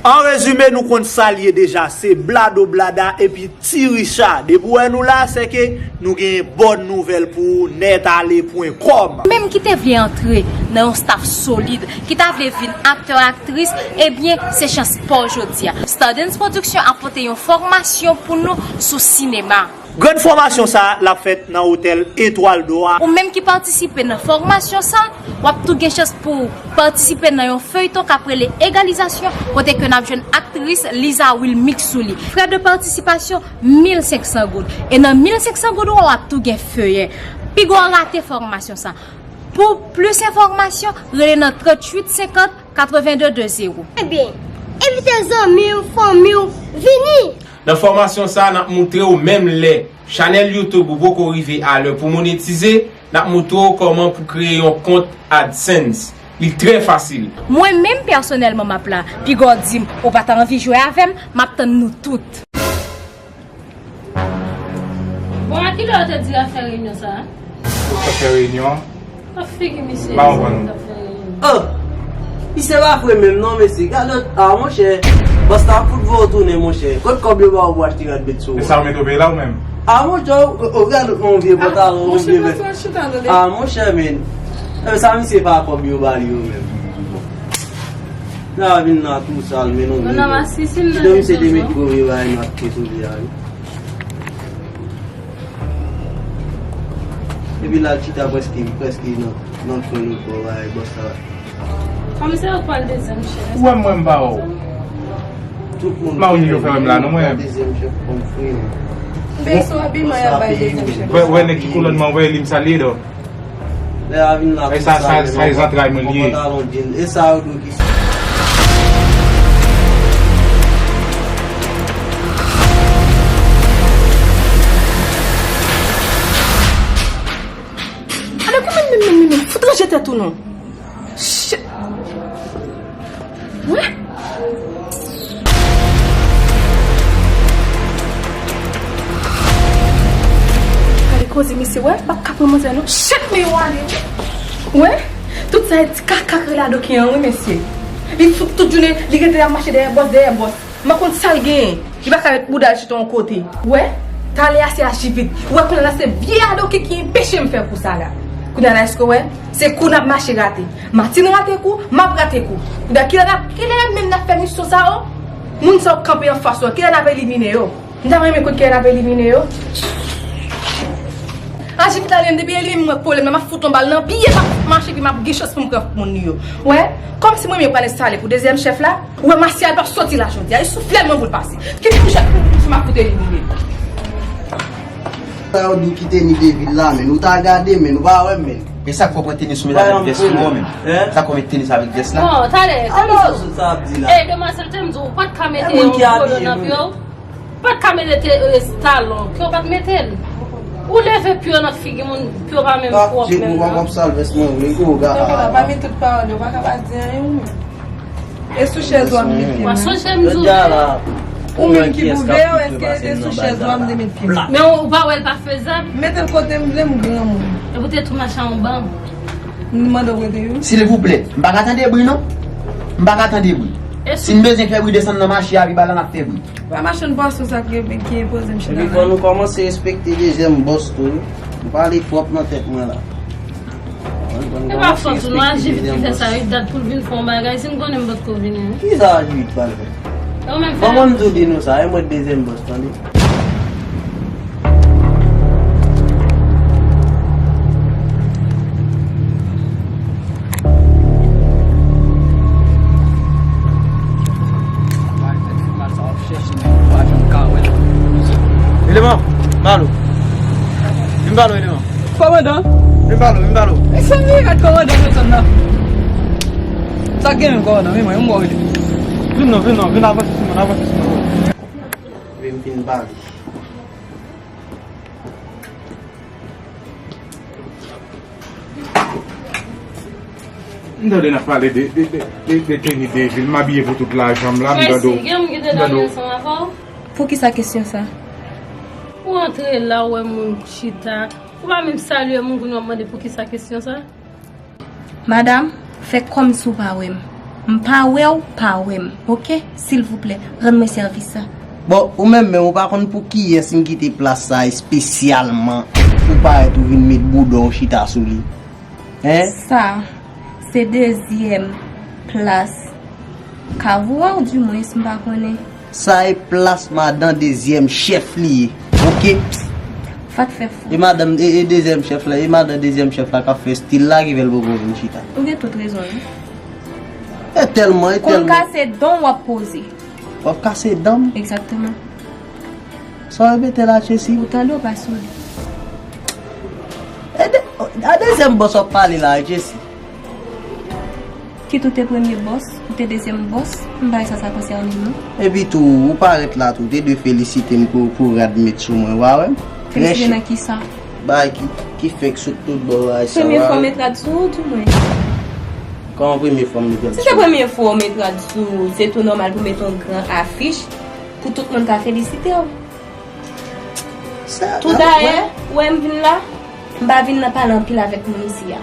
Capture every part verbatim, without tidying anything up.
An rezime, nou konn sa l ye deja, se blado blada epi Ti Richa. Depi w wè nou la, se ke nou genyen bòn nouvèl pou ou, nètale pwen kòm. Ou menm ki te vle antre nan yon staff solid, ki ta vle vin aktè, aktris, ebyen, se chans pa w jodi a. Stardens Production ap pote yon fòmasyon pou nou sou sinema. Grann fòmasyon sa a, l ap fèt nan otèl Etwal Dò a. Ou menm ki patisipe nan fòmasyon sa a, w ap tou gen chans pou w patisipe nan yon feyton k ap rele Egalizasyon, kote ke n ap jwenn aktris Liza Wilmix sou li. Frè de patisipasyon, mil senk san goud. E nan mil senk san goud ou an, w ap tou gen feyè. Piga w rate fòmasyon sa a. Pou plis enfòmasyon, rele nan tranntuit senkant katrevenndde zewo. Ebyen, envite zanmi w, fanmi w, vini! Nan fòmasyon sa a, n ap moutre w menm lè chanèl YouTube ou poko rive a lè pou monetize, n ap moutre w kòman pou kreye yon kont AdSense. Li trè fasil. Mwen menm pèsonèlman m ap la. Piga w di m ou pa ta anvi jwe avè m, m ap tann nou tout. Bon, a kilè yo te di y ap fè reyinyon sa a? Yo t ap fè reyinyon an? Ap figi misye. M pa konprann. Yo t ap fè reyinyon. Oh! Misye pa fre menm non, mesye. Gade lòt. Ah, monchè. Bòs la ap fout voye w tounen, monchè. Kot kòb yo ba w pou achte rad bet sou ou? E sa w mete w peye la ou menm? Ah, monchè, ou, ou gade lòt nan yon vye pantalon, yon vye vès. Ah, monchè, men. Sa misye pa kòb yo ba li yo menm. Sa vin la tou sal, men non. Kidon misye te met gwo vye bagay nwa ki te sou li a, wi. Epi l al chita prèske, prèske nan, nan kwen nou fò bagay bòs la. Kòm se yo k pral dezyèm chèf. Ou wè m, mwen m pa wè w. Tout moun. M pa wè yo fè wè m la non, mwen. Dezyèm chèf kòm fri, non. Veye sou abiman y ap bay dezyèm chèf. Wè, wè nèg ki kolòn mwen, wè li m salye dò. Lè a vin la, e sa, sa, sa e zantray mwen li ye. Pantalon djin. E sa yo dwe ki. Ale koumen menm, menm, menm, menm. Fout ranje tèt ou non. Shit. Wè. Gade koze mesye, wè, m p ap ka pran manzè non. Shit, men yo ale. Wè, tout sa e ti kaka k rele Adoki an, wi, mesye. Li fout tout jounen, li rete ap mache dèyè bòs, dèyè bòs. M pa konn sa l genyen. Li pa ka met bouda l chita yon kote. Wè, talè a se aji vit. Ou wè kounye a la se vye Adoki ki enpeche m fè kou sa la. Kounye a la èske w wè? Se kou n ap mache rate. Matin rate kou, m ap rate kou. Kounye a kilè n ap, kilè menm n ap fè misyon sa yo? Moun sa yo k kanpe anfas ou an, kilè n ap elimine yo? M ta renmen konn kilè n ap elimine yo. Aji vit la li menm, depi elimine mwen pwoblèm nan, m ap fout yon bal nan pye, m ap mache epi m ap gen chans pou m pran moun li yo. Wè, kòmsi mwen menm yo pral enstale pou dezyèm chèf la. Ou wè Masyal p ap soti la jodi a, e souflè l mwen pou l pase. Kite m jwenn pou, pou m ap fout elimine. Sa yo di w kite ni de vil la, men nou ta gade, men nou pa wè, men. E sa k fè w pran tenis ou met avèk vès ou an, men? Sa k fè w met tenis avèk vès la? Bon, talè, te m di w. E demwazèl, te m di w, ou pa t ka mete yon polo nan pye w. Pa t ka mete te, e, talon, ke w pa t mete l. Ou leve pye w nan figi moun, pye w pa menm pwòp menm nan. Pami tout pawòl yo, pa ka pa di anyen ou menm. E sou chèz ou ap met pye w menm? Ou menm ki bouve yo, èske se sou chèz ou ap met pye w? Men ou pa wè l pa fezab? Mete l kote m vle, m granmoun. Epi w te tou mache anba m. M mande w rete yo. Silvouplè, m pa ka tande bri non. M pa ka tande bri. Si n bezwen fè bri, desann nan mache a, pi ba la n ap fè bri. Pa machann pwason sa ki, ki enpoze m chita la. Epi fò nou kòmanse respekte dezyèm bòs tou, wi. M pale pwòp nan tèt mwen la. E pa fòt ou non, Ajivit ki fè sa, wi, dat pou l vin fè yon bagay, si m konnen m potko vini, wi. Kisa Ajivit pral fè? Kòman m tou di nou sa, e mwen dezyèm bòs, tande. Eleman, m ba l ou. Vin ba l ou, Eleman. Kòmandan. Vin ba l ou, vin ba l ou. E sa m di, gad kòmandan nan zòn nan. Sa k gen menm, kòmandan, vin mwen, m ba w li. Vin non, vin non, vin avanse sou mwen, avanse sou mwen. Vin, vin pale. M tande n ap pale de, de, de, de, de teni de vil. M abiye pou tout lajan m la, m tande w. Tracy, gen moun ki te dòmi ansanm avè w? Poukisa kesyon sa? Ou antre la, ou wè moun chita. Ou pa menm salye moun, kounye a w ap mande poukisa kesyon sa? Madanm, fè kòmsi w pa wè m. M pa wè w, pa wè m, oke? Silvouplè, rann mwen sèvis sa. Bon, ou menm menm, ou pa konn pou kiyès m kite plas sa espesyalman pou parèt ou vin met bouda w chita sou li. Hein? Sa, se dezyèm plas kavo a, ou dimwens, m pa konnen. Sa e plas madan dezyèm chèf li ye. Oke? Fat fè fou. E madan, e, e dezyèm chèf la, e madan dezyèm chèf la k ap fè stil la ki fè l poko vin chita. Ou gen tout rezon, wi. E tèlman, e tèlman. Konn kase dan w ap poze. W ap kase dan m? Egzakteman. Sa w repete la, Jessy? Ou tande w pa sou li. E de, a dezyèm bòs w ap pale la, Jessy. Kit ou te premye bòs, ou te dezyèm bòs, m pa wè sa sa konsène non. Epi tou, ou parèt la tou, te dwe felisite m pou, pou rad met sou mwen, w a wè m? Felisite nan kisa? Bagay ki, ki fèk sot tout bò, bagay sa. Premye fwa w met rad sou ou, di mwen. Kòman premye fwa m met rad sou ou? Si se premye fwa w met rad sou ou, se tou nòmal pou met yon gran afich pou tout moun ka felisite w. Tou dayè, ou wè m vin la, m pa vin nan pale anpil avèk moun isi a.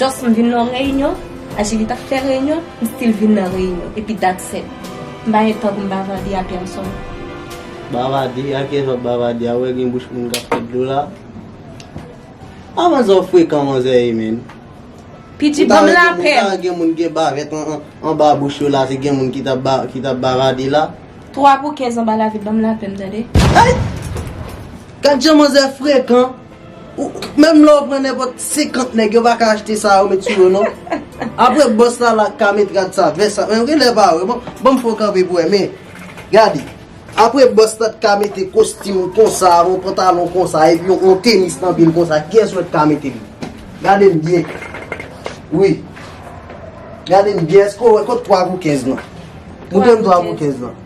Just m vin nan yon reyinyon, Ajili t ap fè reyinyon, m still vin nan reyinyon, epi that's it. M pa gen tan pou m bavade a pèsonn. Bavade? A kiyès w ap bavade a? Ou wè gen bouch moun k ap fè dlo la? A manzè w frekan manzè ye, menn. Pidji, ban m lapè. Ou ta wè gen moun gen bavèt an, an, anba bouch yo la, se gen moun ki t ap ba, ki t ap bavade la. Twa pou kenz anba lavi, ban m lapè m, tande. Ay! Gad jan manzè frekan. Ou, menm lè w pran nenpòt senkant nèg, yo pa ka achte sa yo met sou yo, non. Apre bòs la la ka met rad sa, vès sa, men gen lè pa wè. Bon, ban m fè w kanpe pou wè, men gade. Apre bòs la t ka mete kostim konsa, yon pantalon konsa, epi yon, yon tenis nan pye l konsa, kiyès w wè t ka mete li? Gade m byen. Wi. Gade m byen, èske w wè kot twa pou kenz lan? Montre m twa pou kenz lan.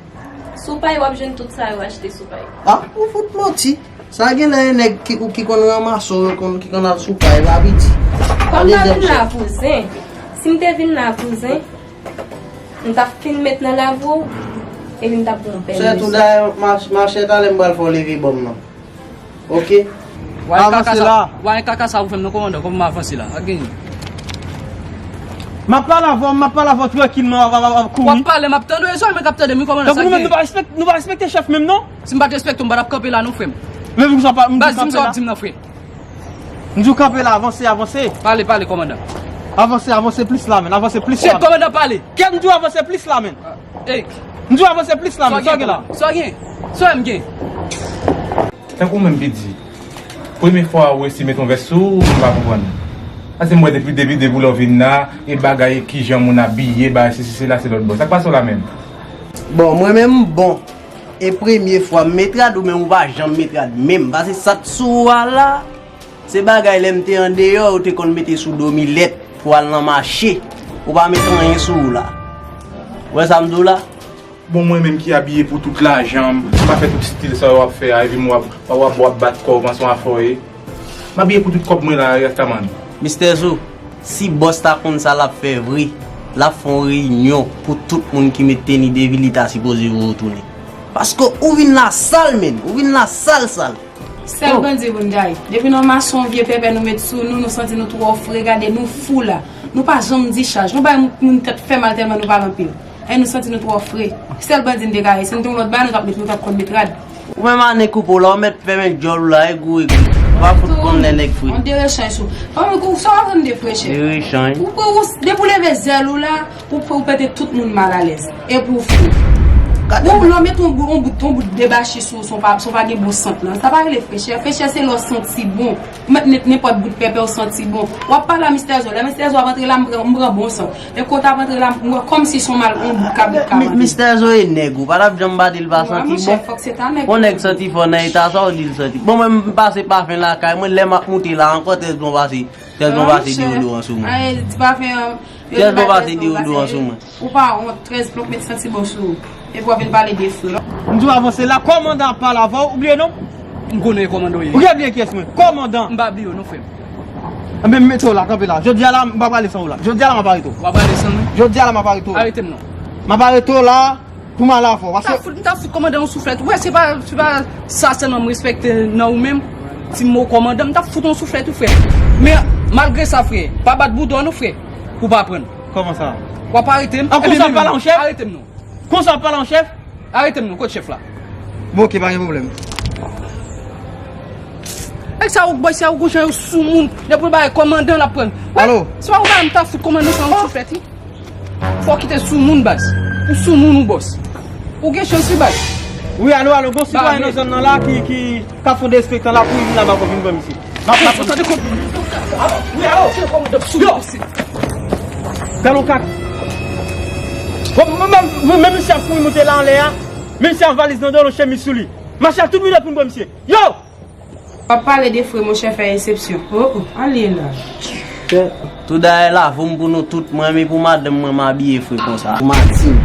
Si w pa ye, w ap jwenn tout sa yo achte si w pa ye. A, ou fout manti. Sa gen lè e nèg ki, ki konn ranmase w, yo konn, ki konn al sou pay la, piti. Kòm m pa vin la pou zen, si m te vin la pou zen, m t ap fin met nan lavi w, epi m t ap pran yon bèl mesye. Sètou dayè, mach-, machè talè m pral fè w leve ban m nan. Oke? Avanse la. Wa e kaka sa ou fè m nan kòmandan, kòman m avanse la? Sa k genyen? M ap pale avè w, m ap pale avè w trankilman, w ap, w ap, w ap kouri. W ap pale, m ap tande w, e sèlman k ap tande m, wi, kòmandan, sa k genyen? Tankou nou menm, nou pa respek-, nou pa respekte chèf menm, non? Si m pa t respekte w, m pa t ap kanpe la non, frè m. Leve konsa, pa, m di w kanpe la. Baz, di m sa w ap di m nan, frè. M di w kanpe la, avanse, avanse. Pale, pale, kòmandan. Avanse, avanse plis la, menn, avanse plis la. Chèf kòmandan, pale. Kè m di w avanse plis la, menn. Ey. M di w avanse plis la, menn, sa w gen la? Sa w gen? Sa w gen? Tankou ou menm ki di, premye fwa ou resi met yon vès sou ou, m pa konprann. Paske m wè depi, depi, depi lè w vin la, e bagay, e kijan moun abiye, bagay, sesi, sela, se lòt bò. Sa k pase w la menm? Bon, mwen menm, m bon. E premye fwa m met rad, ou menm ou pa janm met rad menm. Paske sa t sou ou a la, se bagay lè m te andeyò, ou te konn mete sou do milèt pou al nan mache. Ou pa met anyen sou ou la. Ou wè sa m di w la? Bon, mwen menm ki abiye pou tout lajan m, m pa fè tout stil sa yo w ap fè a, epi m w ap, w ap, w ap bat kò w panse w afòye. M abiye pou tout kòb mwen la, Rastaman. Mistè Zo, si bòs ta konn sa l ap fè vre, l ap fè yon reyinyon pou tout moun ki met teni de vil li ta sipoze voye w tounen. Paske ou vin la sal, menn, ou vin la sal, sal. Sèl bandi pou n gaye. Depi nan mason vye pèpè nou met sou nou, nou santi nou twò fre, gade nou fou la. Nou pa janm dichaj. Nou bay moun, moun tèt fè mal tèlman nou pale anpil. E nou santi nou twò fre. Sèl bandi n te gaye. Si n te yon lòt bagay, nou t ap met, nou t ap konn met rad. Ou menm a nen koupe w la, ou mèt fèmen djòl ou la, e gou, e gou. Ou pa fout konn lè nèg fre. On de rechanj sou. Fanmi kou, sa w ap tann de frechè? De rechanj. Ou, ou, depi w leve zèl ou la, ou, ou pete tout moun malalèz. E pou w fou. Ou lè w met yon bout, yon bout, yon bout debachi sou, sou pa, sou pa gen bon sant nan. Sa pa rele frechè. Frechè se lè w santi bon. Ou mèt met nenpòt bout pèpè w santi bon. W ap pale a Mistè Zo. Lè Mistè Zo ap antre la, m pran, m pran bon sant. E kote ap antre la, m wè kòmsi se yon mal, yon bout kabrit ka mande. Mistè Zo e nèg ou pa t ap janm bati l pa santi bon. Yon nèg santi fò nan eta sa w di l santi. Bon, mwen m pase pafen lakay mwen, lè m ap moute la ankò, trèz bon pase, trèz bon pase deodoran sou mwen. Trèz bon pase deodoran sou mwen. Ou pa wont, trèz plonk met santi bon sou ou. Epi w ap vin pale de fre. M di w avanse la, kòmandan ap pale avè w, ou bliye non? M konnen kòmandan w ye. Ou gen bliye kiyès mwen? Kòmandan. M pa bliye w non, frè m. Enben, m mete w la, kanpe la. Jodi a la, m pa prale san ou la. Jodi a la, m ap arete w. W ap prale san mwen? Jodi a la, m ap arete w. Arete m non. M ap arete w la pou m al avè w. Paske m ta fout, m ta fout kòmandan yon souflèt. Ou wè, se pa, se pa sa sèlman m respekte nan ou menm. Ti mo kòmandan, m t ap fout yon souflèt tou, frè. Men, malgre sa, frè, pa bat bouda w non, frè, pou w pa pran. Kòman sa? W ap arete m. An, konsa w pale a yon chèf? Arete m non. Konsa w pale a yon chèf? Arete m non, kot chèf la? Bon, oke, pa gen pwoblèm. Nèg sa yo, bòy sa yo, gon jan yo soumoun. Depi w bay kòmandan, l ap pran. Alo? Se pa yon bagay m ta fout kòmandan sa yon souflèt, wi. Fò w kite soumoun, baz. Ou soumoun, ou bòs. Ou gen chans, wi, baz. Wi, alo, alo, gon sitwayen nan zòn nan la ki, ki, k ap fè derespektan la pou vin la, m ap vin pran misye. M ap, m ap, tande kòm. Wi, alo. Yo! Galon kat. Bon, men, men, men, men misye ap kouri monte la anlè a. Men misye ak valiz nan do l, yon chemiz sou li. Mache ak tout minòt pou n pran misye. Yo! W ap pale de frè, monchè, fè eksepsyon. Oh, oh, ale la. Tou dayè lave m pou nou tout, mwen menm pou madanm mwen m abiye frè konsa. Pou Martine,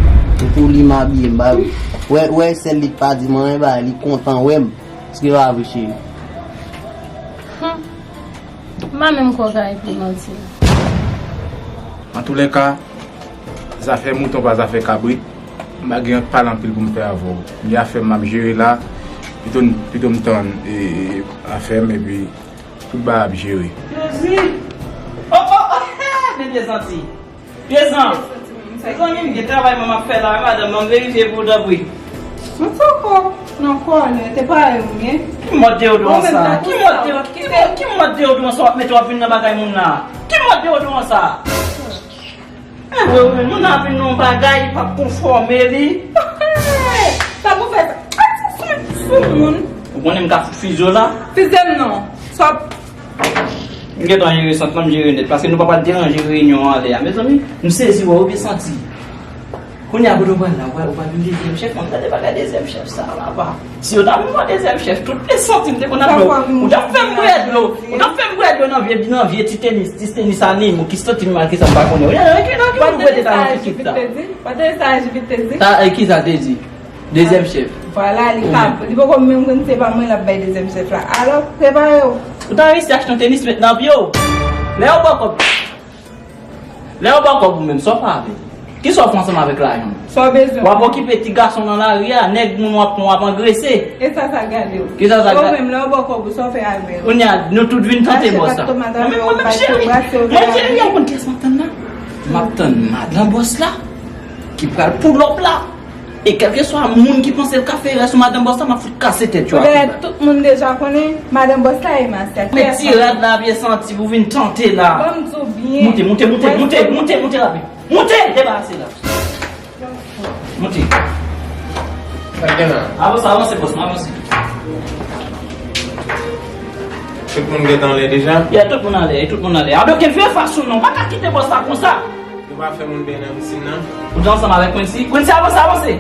pou li m abiye m ba wi. Wè, wè sèl li k pa di mwen anyen ba, li kontan wè m. Èske pa vre cheri? Hmm. M pa menm kwè w ka epi manti. Antoulèka, zafè mouton pa zafè kabrit. M pa gen anyen k pale anpil pou m fè avè w. Li afè m m ap jere la. Pito, pito m tann e, e, afè m epi tout bagay ap jere. Jezi! Oh, oh, oh! Men pye santi. Pyezan! Mezanmi, m gen travay mwen m ap fè la, wi, madanm, ban m verifye pou w, tanpri. Mwen poko nan kòlè, te pare m, wi. Ki mòd deodorant sa? Ki mòd deodorant, ki mòd, ki mòd deodorant sa w ap mete w ap vin nan bagay moun la? Ki mòd deodorant sa? Eh, wi, wi, moun nan ap vin nan yon bagay, li p ap konfòme li. Sa pou fè sa? A ti sou, sou moun. Ou konnen m ka fout fize w la? Fize m non. Sa w ap M gentan jere sant lan, m jere nèt, paske nou pa pral deranje reyinyon an anlè a. Mezanmi, m sezi wè, ou byen santi. Kounye a, kote w pral la, ou pral, ou pral vin dezyèm chèf, mwen gade bagay dezyèm chèf sa, papa. Si yo ta vin pran dezyèm chèf, tout pye santi m te konn ap dlo. Ou t ap fè m bwè dlo. Ou t ap fè m bwè dlo nan vye, nan vye ti tenis, ti tenis animo, ki santi m mal, ki sa m pa konnen. Ou nan ki, nan ki moun ou prete ta nan ti kit la? Sa, e, ki sa l te di? Dezyèm chèf. Vwala, li ka, li poko menm konn se pa mwen l ap bay dezyèm chèf la. Alò, prepare w. Ou ta resi achte yon tenis met nan pye w. Lè yo ba w kòb, lè yo ba w kòb ou menm, sa w fè avè l? Kisa w fè ansanm avèk lajan w? Sa w bezwen? W ap okipe ti gason nan lari a, nèg moun w ap pran, w ap angrese. E sa, sa gade w? Kisa sa gade? Ou menm, lè yo ba w kòb ou, sa w fè avè l? Kounye a, nou tout vin tante bòs la. Mwen menm, mwen menm, cheri, mwen cheri, ou konn kiyès m ap tann la? M ap tann madan bòs la, ki pral pull up la. E kèlkeswa moun ki panse l ka fè erè sou madanm bòs la, m ap fout kase tèt yo. Dayè, tout moun deja konnen madanm bòs la e Masya. Men ti rad la byen santi pou vin tante la. Ban m di w byen. Moute, moute, moute, moute, moute, moute rapid. Moute, debarase la. Moute. Sa gen la? Avanse, avanse, bòs mwen, avanse. Tout moun gentan anlè deja? Ya, tout moun anlè, tout moun anlè. Adoken, vire fas ou non, pa ka kite bòs la konsa. Nou pa fè moun benyen nan pisin nan. Ou te ansanm avèk Quincy? Quincy, avanse, avanse!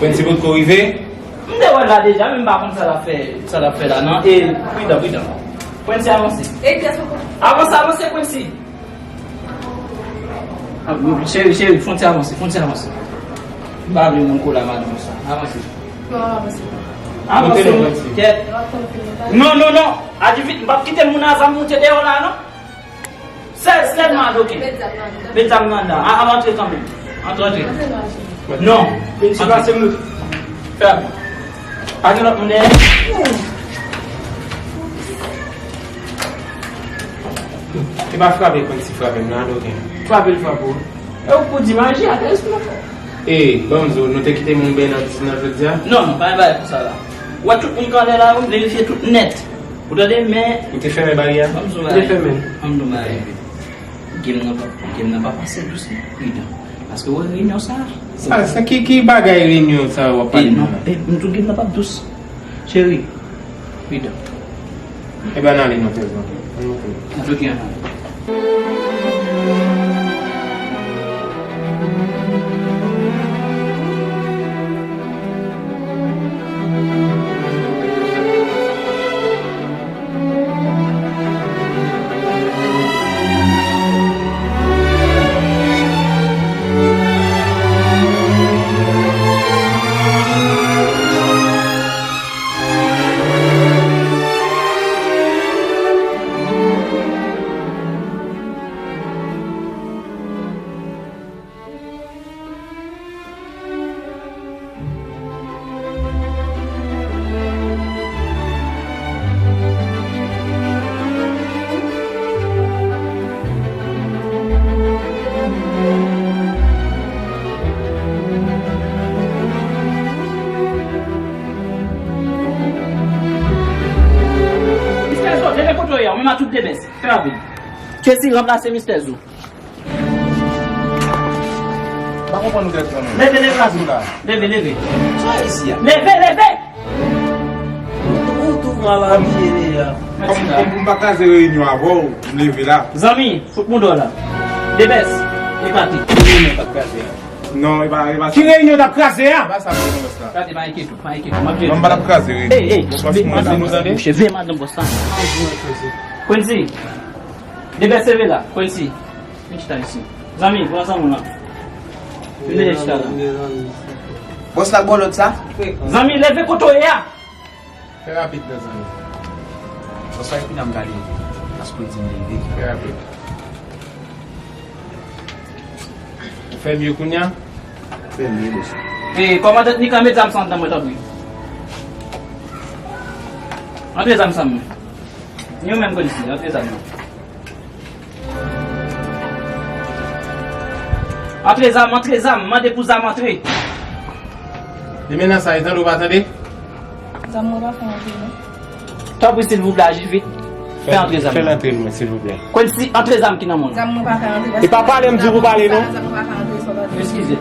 Quincy potko rive? M te wè l la deja, men m pa konn sa l ap fè, sa l ap fè la, non. E, pridan, pridan. Quincy, avanse. E kiyès ankò? Avanse, avanse, Quincy! Ah, cheri, cheri, fon ti avanse, fon ti avanse. M pa vle moun kole a madanm sa. Avanse. Non, avanse. Avanse, non, Quincy. Kèt. Non, non, non. Adi vit, m p ap kite moun a zam moute deyò la, non. Sèl, sèlman, ok. Met zam nan dan. Met zam nan dan. A, a, antre kanmenm. Antre, antre. Non. Vin sipase m. Fèm. Pa gen lòt moun dèyè. E pa frape Quincy frape m nan, ok. Frape l frape w. E ou pou di maji a, te espre fò. E, ban m di w, nou te kite moun benyen nan pisin nan jodi a? Non, non, pa gen bagay konsa la. Ou wè tout moun k anlè la, ou verifye tout nèt. Ou tande, men. Ou te fèmen baryè a? Ban m di w bagay. Ou te fèmen l? Ban m di w bagay. Game nan pa, game nan pa pase dous non, pridan. Paske w wè reyinyon sa. Sa, sa ki, ki bagay reyinyon sa w ap pale la? E, non, e, m di w game nan p ap dous. Cheri, pridan. Ebyen, ann ale non, Tèzman. Ann monte. Ann ale, ann ale. Tout de bèz, fè rapid. Tracy, ranplase mistè Zou. Pa konprann ou tèt mwen. Leve, leve, Azou. Leve, leve. Sa isi a. Leve, leve. Ou tou, ou tou mal abiye deja. Kòm, kòm pou m pa kraze reyinyon avè w, m leve la. Zanmi, fout mouda w la. De bèz, eklate. Reyinyon pa t kraze a. Non, e pa, e pa sa. Ki reyinyon t ap kraze a? E pa sa m di non, bòs la. Gade, pa enkyete w, pa enkyete w. M ap jere. Non, m pa t ap kraze reyinyon. Ey, ey, bòs mwen la. Mouche, veye madanm bòs la. Quincy, de bèz, leve la. Quincy, vin chita isi. Zanmi, pran zanmi w lan. Vin chita la. Bòs la, bò lòt sa. Zanmi, leve kote w ye a. Fè rapid, mezanmi. Bòs la, epi n ap gade. Paske w di m leve. Fè rapid. Ou fè mye kounye a? Fè mye, bòs. E, kòmandan Nika, met zam sa anndan mwen, tanpri. Antre zam sa mwen. Ni ou menm, Quincy, antre zam nan. Antre zam, antre zam, mande pou zam antre. Li menace, tande, ou pa tande? Zam mwen pa fè antre, non. Tanpri, silvouplè, aji vit. Fè antre zam nan. Fè l antre, mwen, silvouplè. Quincy, antre zam ki nan men w. Zam mwen pa fè antre. E pa pale m di w pou pale, non. Zam mwen pa fè antre, sa w pa di. Eskize.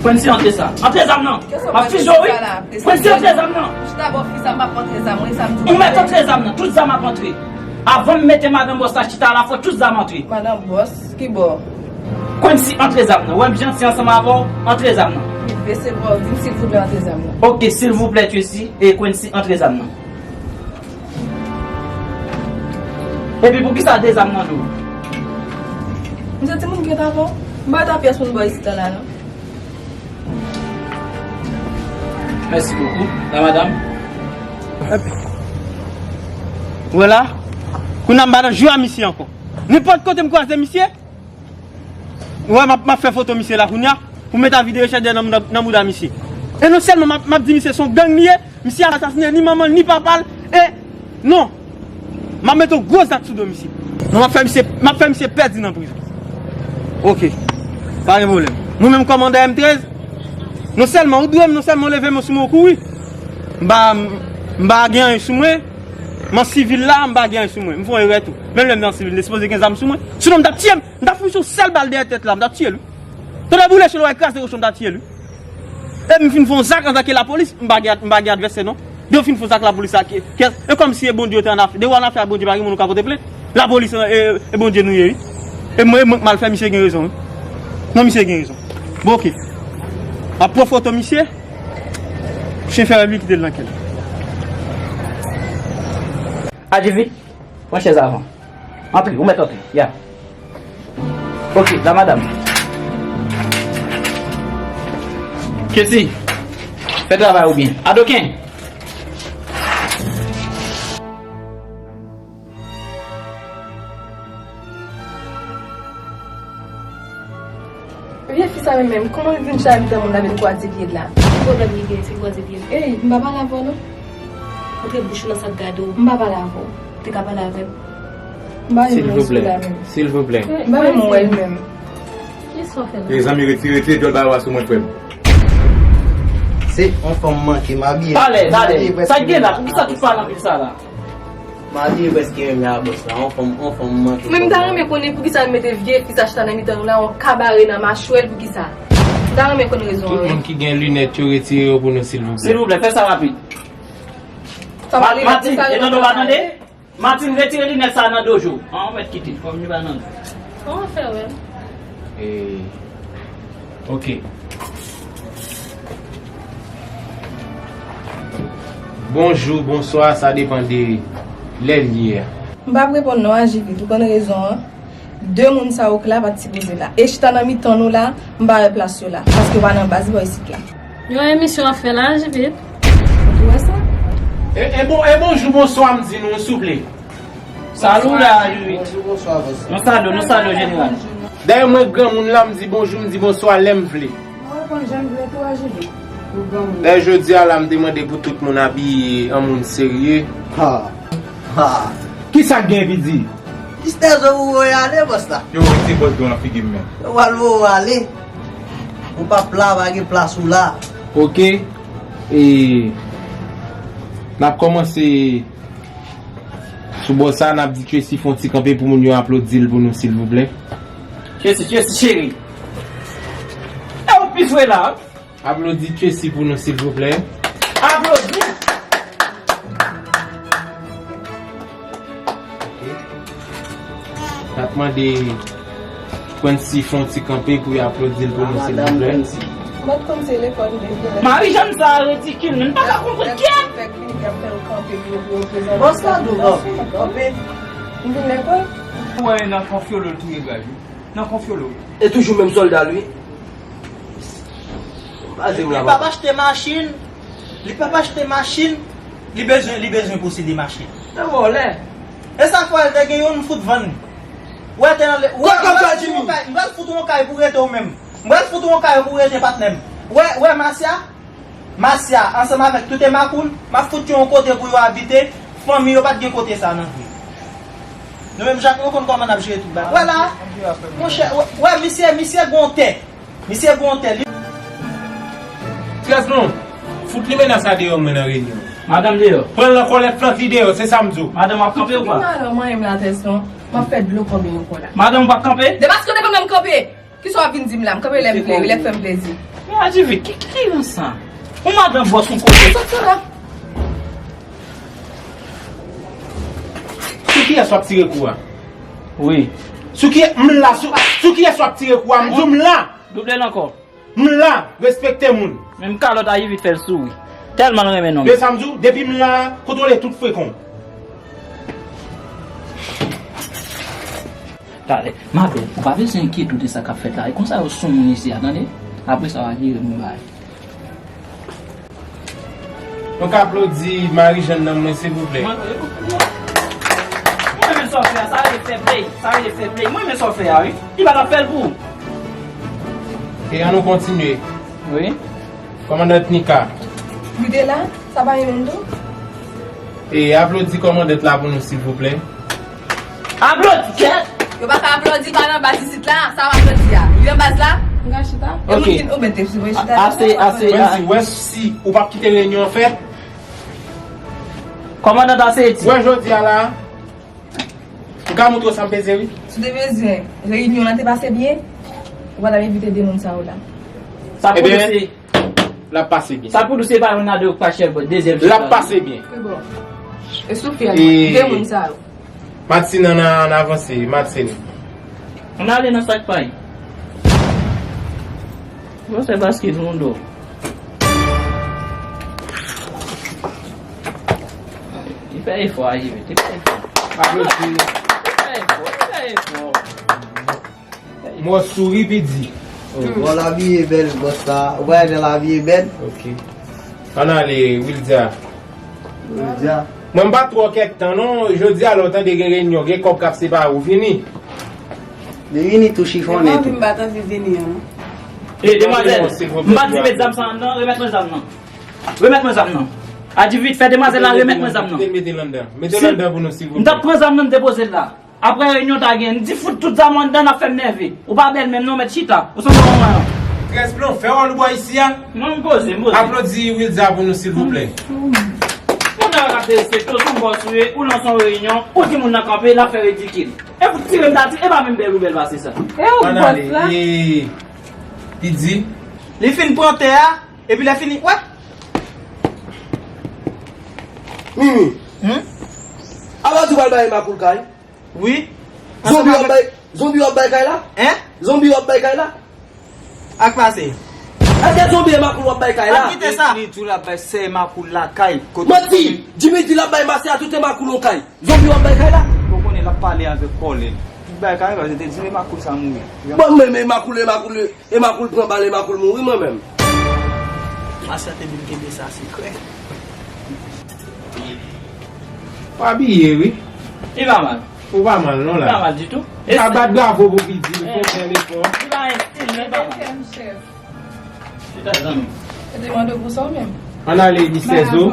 Quincy, antre sa. Antre zam nan. M ap fizye w, wi. Quincy, antre zam nan. Chita bò fi sa, m p ap antre zam, wi, sa m di w. Ou mèt antre zam nan, tout zam ap antre. Avan m mete madanm bòs la chita la, fò tout zam antre. Madanm bòs, ki bò? Quincy, antre zam nan. Wè m janti ansanm avè w, antre zam nan. Li bese bra w, di m silvouplè antre zam nan. Oke, silvouplè, Tracy, e Quincy, antre zam nan. Epi poukisa de zam nan do w? M se timoun ki ret avè w. M pa ta pyès moun bò isit la, non. Merci beaucoup, la madame. Vwala. Kounye a m pa nan jou a misye ankò. Nenpòt kote m kwaze misye, ou wè, m ap, m ap fè foto misye la kounye a, pou m met avi de rechèch dèyè nan mouda, nan mouda misye. E non sèlman m ap, m ap di misye se yon gang li ye, misye ap asasinen ni manman l, ni papa l, e non. M ap mete yon gwo zak sou do misye. Non, m ap fè misye, m ap fè misye pèdi nan prizon. Oke. Pa gen pwoblèm. Nou menm kòmandan M trèz, non sèlman ou dwe m, non sèlman ou leve men sou mwen ou kouri. M pa, m pa gen anyen sou mwen. M an sivil la, m pa gen anyen sou mwen. M fè yon erè tou. Menm lè m te an sivil, m te sipoze gen zam sou mwen. Sinon, m t ap tiye m. M t ap fout yon sèl bal dèyè tèt la, m t ap tiye l, wi. Tande boule cho l wè kraze kochon, m t ap tiye l, wi. E m fin fè yon zak antanke lapolis, m pa gen, m pa gen advèsè, non. Depi w fin fè yon zak lapolis la, kè, kè, e kòmsi e Bondye w te annafè. Depi w annafè ak Bondye, pa gen moun ou ka pote plent. Lapolis, e, e Bondye nou ye, wi. E mwen, e mwen k mal fè, misye gen rezon, wi. Non, misye gen rezon. Bon, oke. M ap pran foto misye. Chen fè rèv li, kite l nan kè l. Aji vit. Pran chèz avan. Antre, ou mèt antre. Ya. Oke, la madam. Kesi, fè travay ou byen. Adoken. Vye fi sa menm, menm, kòman li vin chita mitan moun la vin kwaze pye l la? Ki pwoblèm li gen, si l kwaze pye l? Ey, m pa pale avè w non. Antre bouch ou nan sa k gade w. M pa pale avè w. Ou te ka pale avè m. M pa renmen w sou la menm. Silvouplè. Silvouplè. M pa renmen w wè l menm. Kiyès w ap fè la? Mezanmi, retire tete djòl ba yo a sou mwen, frè m. Se yon fanm manke, m abiye. Talè, talè. Sa k gen la? Poukisa tout pale anpil sa la? Mari prèske menm jan a bòs la, on fanm, on fanm manke. Men m ta renmen konnen poukisa l mete vye fi sa chita nan mitan nou la, on kabare nan machwè l, poukisa? M ta renmen konn rezon an, wi. Tout moun ki gen linèt yo, retire yo pou nou, silvouplè. Silvouplè, fè sa rapid. Sa va rive, Martin, sa va rive. Martin, retire linèt sa nan dojo. An, ou mèt kite l, fò m li pa nan. Kòman fè wè? E, oke. Bonjou, bonswa, sa depann de lè l ye a. M p ap reponn non, aji vit, ou konn rezon an. De moun sa yo k la pa t sipoze la. E chita nan mitan nou la, m pa wè plas yo la. Paske yo pa nan baz bò isit la. Yon emisyon w ap fè la, aji vit. Ou wè sa? E, e bon, e bonjou, bonswa, m di nou, souple. Salut la, aji vit. Bonjou, bonswa, bonswa. Nou salye w, nou salye w, jeneral. Dayè, mwen granmoun la, m di bonjou, m di bonswa lè m vle. Mwen reponn jan m vle tou, aji vit. Pou granmoun. Lè jodi a la, m te mande pou tout moun abiye an moun serye. Ha. Ha. Kisa k gen, Vidi? Mistè Zo ou voye ale, bòs la. Yo retire bòs do nan figi m, men. Yo pral voye w ale. Ou p ap la, pa gen plas ou la. Oke. E, n ap kòmanse Sou bò sa, n ap di Tracy fè yon ti kanpe pou moun yo aplodi l pou nou, silvouplè. Tracy, Tracy, cheri. E ou plis vre la. Aplodi Tracy pou nou, silvouplè. Aplodi. Ok. N ap mande Quincy fè yon ti kanpe pou yo aplodi l pou nou, silvouplè. Mwen t konn se lekòl li te fè. Marijàn sa a ridikil, men m pa ka konprann kè. Bòs la dou kanpe, kanpe. M vin lekòl. Mwen nan konfyolo l touye gaj wi. Nan konfyolo. E toujou menm sòlda l wi. Li p ap achte machin. Li p ap achte machin. Li bezwen, li bezwen posede machin. Se vòlè. E sa k fè l te gen youn, m fout vann li. Wè te nan le, wè, m pral fout yon kay, m pral fout yon kay pou rete w menm. M pral fout yon kay pou rete patnè m. Wè, wè Masya, Masya, ansanm avèk tout e makoul, m ap fout yo yon kote pou yo abite. Fanmi yo pa t gen kote sa nan vi. Nou menm Jacques, nou konn kòman n ap jere tout bagay. Wè la, monchè, wè, wè, misye, misye gon tè. Misye gon tè. Li Trèzlon, fout limena sa deyò mwen nan reyinyon. Madanm deyò. Pran l nan kòlèt, flank li deyò, se sa m di w. Madanm, w ap kanpe ou pa? Madanm, mwen menm la, Trèzlon, m ap fè dlo konbyen yon kò la. Madanm, w ap kanpe? Depaske w defann mwen m kanpe. Kisa w ap vin di m la? M kanpe lè m vle, lè k fè m plezi. Men Adivit, ki, ki, ki nan sa? Yon madanm bòs yon kote. Sòti la. Sou kiyès w ap tire kou a? Wi. Sou kiyès, m la, sou, sou kiyès w ap tire kou a? M di w m la. Double l ankò. M la, respekte moun. Menm kalòt Adivit fè l souri. Tèlman l renmen nonm. Men sa m di w, depi m la, kontwole tout frekan w. Talè, ma bèl, ou pa bezwen enkyete w de sa k ap fèt la. E konsa yo sou moun isi a, tande? Apre sa, w a jere nou bagay. Nou ka aplodi Marijàn nan mwen, silvouplè. Mwen, mwen renmen sa w fè a, sa rele fè play, sa rele fè play. Mwen renmen sa w fè a, wi. Li pa t ap fè l pou ou. E ann nou kontinye. Wi. Kòmandan Nika. Li te la? Sa pa yon moun tou? E aplodi kòmandan la pou nou, silvouplè. Aplodi kèt! Yo pa ka aplodi pa nan baz isit la, sa w aplodi a? Li nan baz la? M ka chita? E moun ki, ou mete sou mwen chita. Ase, ase. Mwen di, wè si ou p ap kite reyinyon an fèt. Kòmandan ta se di. Wè jodi a la. M ka montre w sa m peze wi. Si w te bezwen reyinyon an te pase byen, ou pa t ap envite de moun sa yo la. Sa pou nou se. L ap pase byen. Sa pou nou se pa youn nan de yo k pa chèf, dezyèm chèf la. L ap pase byen. Se bon. E sou fè de moun sa yo. Martine, ann, ann avanse, Martine. Ann ale nan sa k pa y. Bon, se paske nou do. Li fè efò a, Jimmy, li fè efò. Aplodi. Li fè efò, li fè efò. M wè w souri, Piddy. Oh, bon, lavi e bèl, bòs la. Ou pa wè jan lavi e bèl? Ok. Ann ale, Wildia. Wildia. Mwen m pa twò kèk tan non, jodi a lè w tande gen reyinyon, gen kòb k ap separe w, vini. Li vini tou chifonnen tou. Mwen m pa t anvi vini an. E, demwazèl, m pa t di met zam sa anndan, remèt mwen zam nan. Remèt mwen zam nan. Adivit, fè demwazèl la remèt mwen zam nan. Mete l anndan. Mete l anndan pou nou, silvouplè. M t ap pran zam nan, m te poze l la. Apre reyinyon ta gen, m di fout tout zam anndan, n ap fè m nève. Ou pa bèl menm non, mèt chita. Ou sanble yon manman. Trèzlon, fè wòl ou bò isi a. Non, m poze, m poze. Aplodi Wilda pou nou, silvouplè. Moun nan ap derespekte w, se yon bòs ou ye, ou nan son reyinyon, ou di moun nan kanpe, l ap fè ridikil. E pou tire m ta tire, e pa menm bèl ou bèl pase sa. E ou bòs la? Li di. Li fin pran tè a, epi lè fini, wè. Mimi. Hmm? Apa di w pral bay Makoul kay? Wi. Zonbi w ap bay, zonbi w ap bay kay la? Hein? Zonbi w ap bay kay la? Ak pase. Èske zonbi e Makoul w ap bay kay la? An kite sa. Li tou l ap bay sè Makoul la kay. Manti! Jimmy di l ap bay Masya tout e Makoul yon kay. Zonbi w ap bay kay la? Ou konnen l ap pale avèk kòlè. Tout bay kay la, se te di e Makoul sa mouri. Bon, men, men Makoul, e Makoul, e Makoul pran bal, e Makoul mouri, mwen menm. Masya te vin kenbe sa sekrè. Ou abiye, wi. Li pa mal. Ou pa mal, non, la. Li pa mal ditou. Ou ka bat bravo pou Piddy, li fè bèl efò. Li pa estil, men li pa mal. Chita, zanmi. Yo te mande w pou sa ou menm? Ann ale, mistè Zo.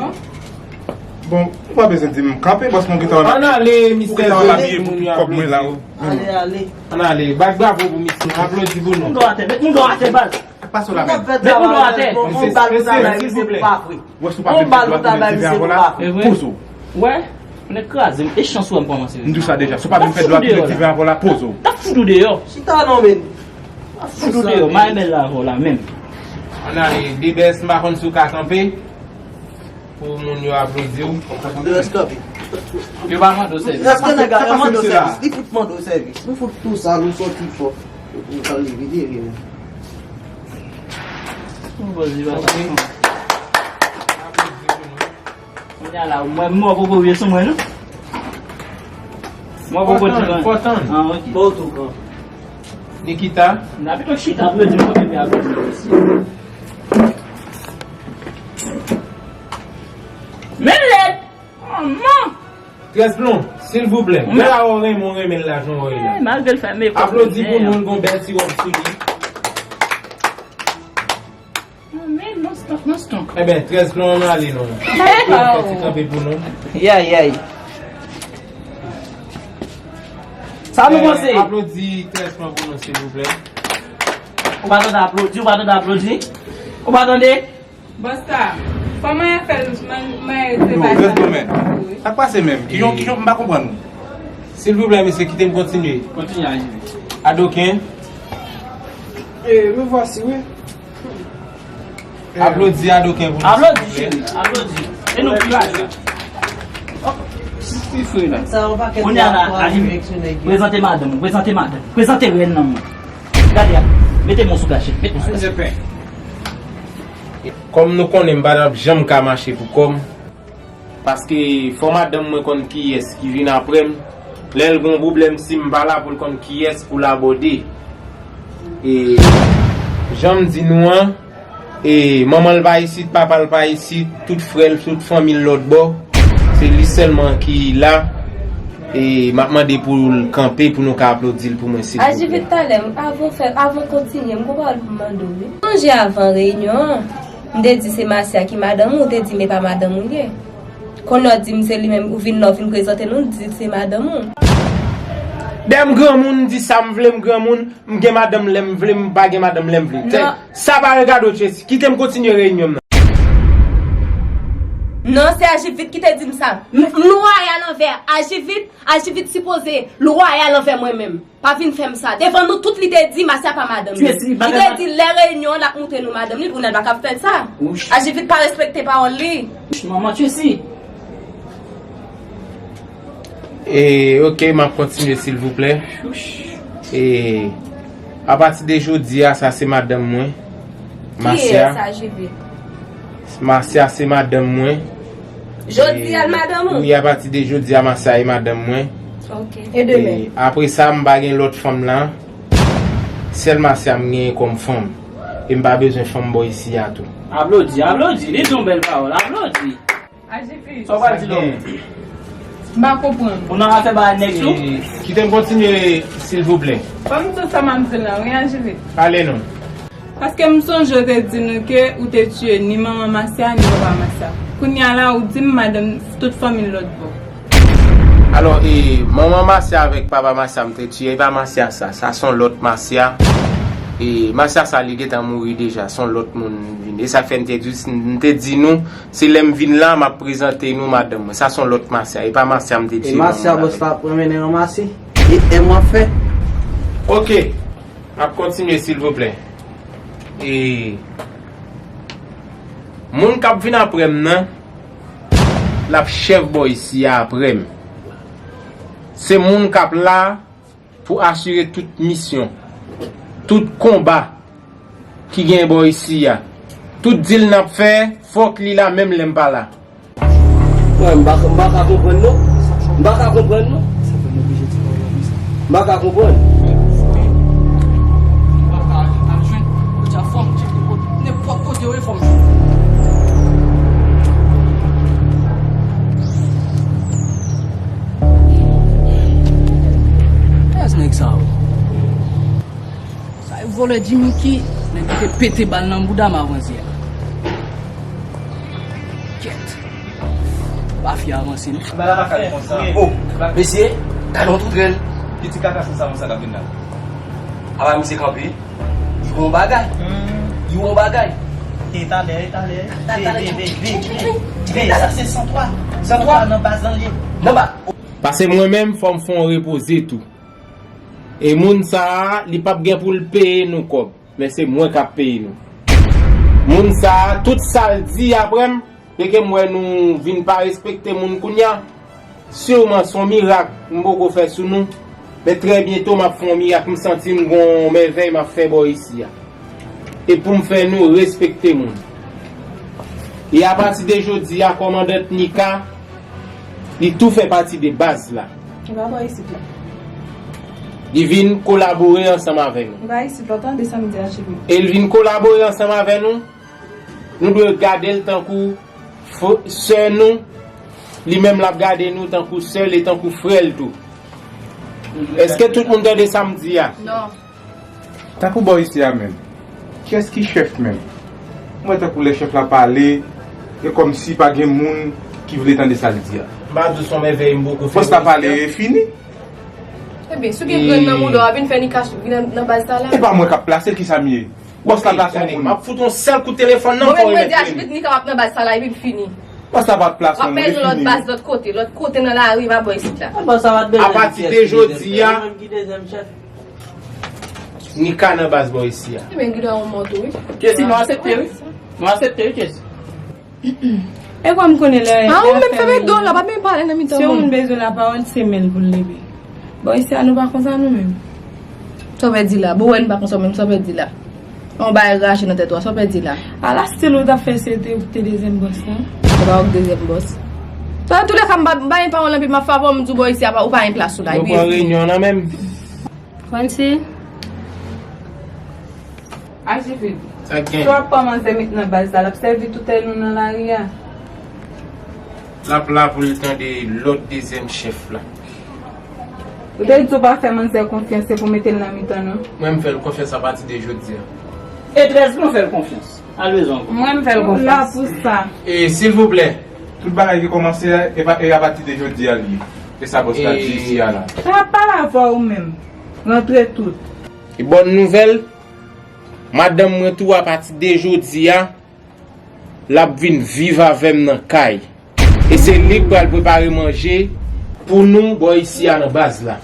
Bon, ou pa bezwen di m kanpe, bòs mwen gentan. Ann ale, mistè Zo. Ou gentan abiye pou tout kòb mwen la, wi. Ale, ale. Ann ale, bat bravo pou misye, aplodi pou nou. Moun do atè, met moun do atè, baz. Pase w la menm. Met moun do atè. Mesye, silvouplè. Wè si w pa pèmèt dwa pou mèt ti vè avò la. Poze w. Wè? Nèg kraze m, e chans ou wè m kòmanse. M di w sa deja, si w pa vin fè dwa ki de diven avè w la, poze w. T ap fout ou deyò. Chita non, men. T ap fout ou deyò, m a renmen la avè w la menm. Ann ale, D B S, m pa konn si w ka kanpe pou moun yo aplodi w. Yo pa mande w sèvis. Èske nèg la mande w sèvis? Li fout mande w sèvis. Nou fout tou sa, nou sòti fò. Nou pral li vide, vide. Bon, bon, li va sa. Kounye a la, mwen, mwen poko vye sou mwen, non? Mwen poko di mwen. Fò tann. Ah, ok. Bon, tou kan. Nikita. N a pito chita pou yo di mwen ke aplodi mwen osi. Men lèd! Manman! Trèz Blon, silvouplè. Gade la, ou renmen, ou renmen l la, jan ou ye la. Eh, malgre l fè m ekò. Aplodi pou nou, l gon bèl ti wòb sou li. Anmèy, non stonk, non stonk. Enben, Trèz Blon, ann ale non. Fè ti kanpe pou nou. Yay, yay. Sa nou panse? Aplodi Trèz Blon pou nou, silvouplè. Ou pa tande aplodi, ou pa tande aplodi. Ou pa tande? Bòs sa, kòman y ap fè l manyen se bagay sa? Trèz Blon, men. Sa k pase menm? Kijan, kijan, m pa konprann ou. Silvouplè, mesye, kite m kontinye. Kontinye, Ajivi. Adoken. Eh, me voici, wi. Aplodi Adoken pou nou, silvouplè. Aplodi, cheri, aplodi. E nou ki la. Kounye a la, Ajivi, prezante madanm ou, prezante madanm, prezante rèn nan mwen. Gade a, mete men w sou kachèt, mete men w sou kachèt. Kòm nou konnen m pa t ap janm ka mache pou kò m, paske fò madanm mwen konn kiyès ki vin apre m, lè l gon pwoblèm si m pa la pou l konn kiyès pou l abòde. E jan m di nou an, e manman l pa isit, papa l pa isit, tout frè l, tout fanmi l lòt bò, se li sèlman ki la. E m ap mande pou l kanpe pou nou ka aplodi l pou mwen, silvouplè. Aji vit talè, avan w fè, avan w kontinye, m gon pawòl pou m mande w, wi. Sonje avan reyinyon an, m te di se Masya ki madanm ou, ou te di m e pa madanm ou l ye. Kounye a w di m se li menm, ou vin la, w vin prezante nou, w di se madanm ou. Dèyè m granmoun, m di sa m vle, m granmoun, m gen madanm lè m vle, m pa gen madanm lè m vle. Sa pa regade w, Tracy. Kite m kontinye reyinyon m nan. Non, se Aji vit ki te di m sa. M, m lwayal anvè Aji vit, Aji vit sipoze lwayal anvè mwen menm. Pa vin fè m sa. Devan nou tout, li te di Masya pa madanm li. Li te di lè reyinyon an, l ap montre nou madanm li, pou n pa ka fè l sa. Aji vit pa respekte pawòl li. Manman Tracy. E, ok, m ap kontinye, silvouplè. E, apati de jodi a, sa se madanm mwen, Masya. Kiyès Aji vit? Masya se madanm mwen. Jodi a, l madanm ou? Wi, apati de jodi a, Masya e madanm mwen. Ok. E demen? E apre sa, m pa gen lòt fanm la. Sèl Masya m genyen kòm fanm. E m pa bezwen fanm bò isi a tou. Aplodi, aplodi, li di yon bèl pawòl, aplodi. Aji vit. Sa w pral di non? M pa konprann. Ou nan afè bagay nèg tou? E, kite m kontinye, silvouplè. Fò m di w sa m ap di w lan, wi, Aji vit. Ale non. Paske m sonje w te di nou ke ou te tiye ni manman Masya, ni papa Masya. Kounye a la, ou di m madanm tout fanmi l lòt bò. Alò, e, manman Masya avèk papa Masya m te tiye, e pa Masya sa. Sa se yon lòt Masya. E, Masya sa, li gentan mouri deja. Se yon lòt moun vin. E sa k fè m te di, m te di nou, se lè m vin la, m ap prezante nou madanm mwen. Sa se yon lòt Masya. E pa Masya m te tiye manman l avèk. E Masya bòs la ap mennen ranmase? E, e m ap fè? Ok. M ap kontinye, silvouplè. E, moun k ap vin apre m nan, l ap chèf bò isi a apre m. Se moun k ap la pou asire tout misyon, tout konba ki gen bò isi a. Tout dil n ap fè, fòk li la menm lè m pa la. Mwen, m pa, m pa ka konprann non. M pa ka konprann non. M pa ka konprann. Kiyès nèg sa yo? Sa e vòlè Jimmy ki, nèg ki te pete bal nan bouda m avan yè a. Kèt. Pa fè avanse non. Ba la pa kale konsa. Oh, mesye, gade yon toutrèl. Ki ti kaka sa sa konsa k ap vin la? Apa misye kanpe? Li gon bagay. Li gon bagay. E talè, e talè. Talè, talè. Vin, vin, vin, vin. Talè, sa se san twa. Sa kwa? Nan baz lan li ye. Nan ba- Paske mwen menm, fò m fè yon repoze tou. E moun sa a, li p ap gen pou l peye nou kòb. Men se mwen k ap peye nou. Moun sa a, tout sa l di apre m, dèke m wè nou vin pa respekte moun kounye a, siman se yon mirak m poko fè sou nou, men trè byento m ap fè yon mirak, m santi m gen yon mèvèy m ap fè bò isi a. E pou m fè nou respekte moun. E apati de jodi a, kòmandan Nika, li tou fè pati de baz la. Li pa bò isit la. Li vin kolabore ansanm avè nou. Li pa isit la, tande sa m di a, cheri. E l vin kolabore ansanm avè nou. Nou dwe gade l tankou fr- sè nou. Li menm l ap gade nou tankou sè l e tankou frè l tou. Èske tout moun tande sa m di a? Non. Tankou bò isi a menm. Kiyès ki chèf menm? M wè tankou lè chèf la pale, e kòmsi pa gen moun ki vle tande sa l di a. M pa di w se yon mèvèy m poko fè. Bòs la pale e fini. Ebyen, si w gen grenn nan mouda w, w ap vin fè Nika vin nan, nan baz sa la. E pa mwen k ap plase l, kisa m ye? Bòs la plase moun. M ap fout yon sèl kout telefòn nan, fò w remèt li. Mwen menm, mwen di a Jivit Nika p ap nan baz sa la, epi l fini. Bòs la pa t plase moun, li fini. W ap bezwen lòt baz lòt kote, lòt kote nan lari, pa bò isit la. Bòs la pa t bezwen. Apati de jodi a, Nika nan baz bò isi a. Ebyen, Guido a yon mòto, wi. Jesi, nou aksepte, wi. Nou aksepte, wi, Jesi. E kwa m konnen lè. A, ou menm fèmen do la, pa menm pale nan mitan moun. Si yon moun bezwen lapawòl, se men l pou l leve. Bò isi a, nou pa konsa nou menm. Sa w vle di la? Bon, wè, nou pa konsa menm, sa w vle di la? Yon bagay rache nan tèt ou a, sa w vle di la? Ala stil ou t ap fè si w te, te dezyèm bòs la. Ou pa wè w dezyèm bòs. Nan tou lè ka, m pa, m pa gen pawòl anpil, m ap fè avè w, m di w bò isi a, ou pa gen plas ou la. Nou pran reyinyon an menm. Franchi. Ajivid. Sa k gen? Si w ap pran manzè met nan baz la, l ap sèvi toutèl nou nan lari a. L ap la pou l tande lòd dezyèm chèf la. Ou te di w pa fè manzè konfyans, se pou mete l nan mitan nou. Mwen, m fè l konfyans apati de jodi a. E trèz nou fè l konfyans. Al bezwen ankò. Mwen, m fè l konfyans. La pou sa. E, silvouplè. Tout bagay ki kòmanse a, e pa, e apati de jodi a li ye. E sa bòs la di isi a la. Pa pale avè w menm. Rantre tout. E bòn nouvèl, madanm mwen tou apati de jodi a, l ap vin viv avè m nan kay. E se li k pral prepare manje pou nou bò isi a nan baz la.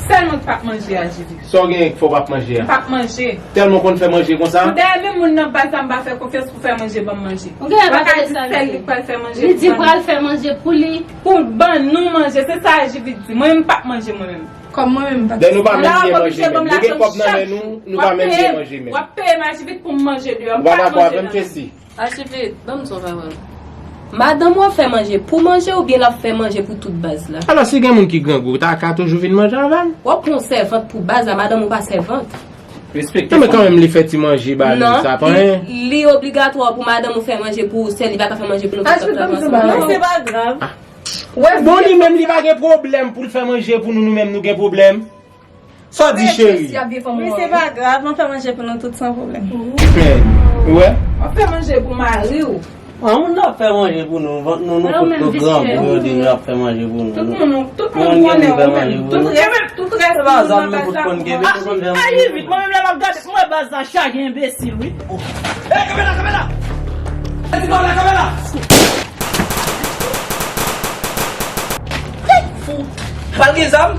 Sèl mwen k p ap manje a, Jivit. Sa w genyen k fè w p ap manje a? M p ap manje. Tèlman w konn fè manje konsa? Pou dèyè menm moun nan baz la, m pa fè konfyans pou fè manje ban m manje. Ou gen pa ka di sèl li k pral fè manje pou ban nou. Li di pral fè manje pou li. Pou ban nou manje, se sa Jivit di. Mwen menm m p ap manje mwen menm. Kòm mwen menm m p ap. Lè nou pa menm gen manje menm. Nou gen kòb nan men nou, nou pa menm gen manje menm. W ap peye m Ajivit pou m manje deyò. M p ap manje nan men. Ou pa dakò avè m, Jesi? Ajivit, ban m di w yon pawòl. Madanm ou ap fè manje pou manje oubyen l ap fè manje pou tout baz la? Alò, si gen moun ki grangou, ta ka toujou vin manje avè l? W ap pran yon sèvant pou baz la, madanm ou pa sèvant. Respekte fanmi. Non, men kanmenm, li fè ti manje ba nou, sa pa anyen. Non, li, li obligatwa pou madanm ou fè manje pou ou sèl, li pa ka fè manje pou nou tout sa. Ajivit, ban m di w yon bagay. Non, se pa grav. Bon, li menm, li pa gen pwoblèm pou l fè manje pou nou, nou menm nou gen pwoblèm. Sa w di, cheri? Men se pa grav, nou fè manje pou nou tout san pwoblèm. Ou wè? W ap fè manje pou mari w. An, moun nan ap fè manje pou nou, vant nou, nou fout nou grangou, yo di nou ap fè manje pou nou. Tout moun, tout moun konnen ou menm. Tout rès, tout rès moun nan baz la. Se pa zam nou fout konn kenbe, nou konn fè manje. Aji vit, mwen menm lè m ap gade, mwen baz la chage enbesil, wi. Ey, kanpe la, kanpe la! Ey, kanpe la, kanpe la! Fou. Pral gen zam?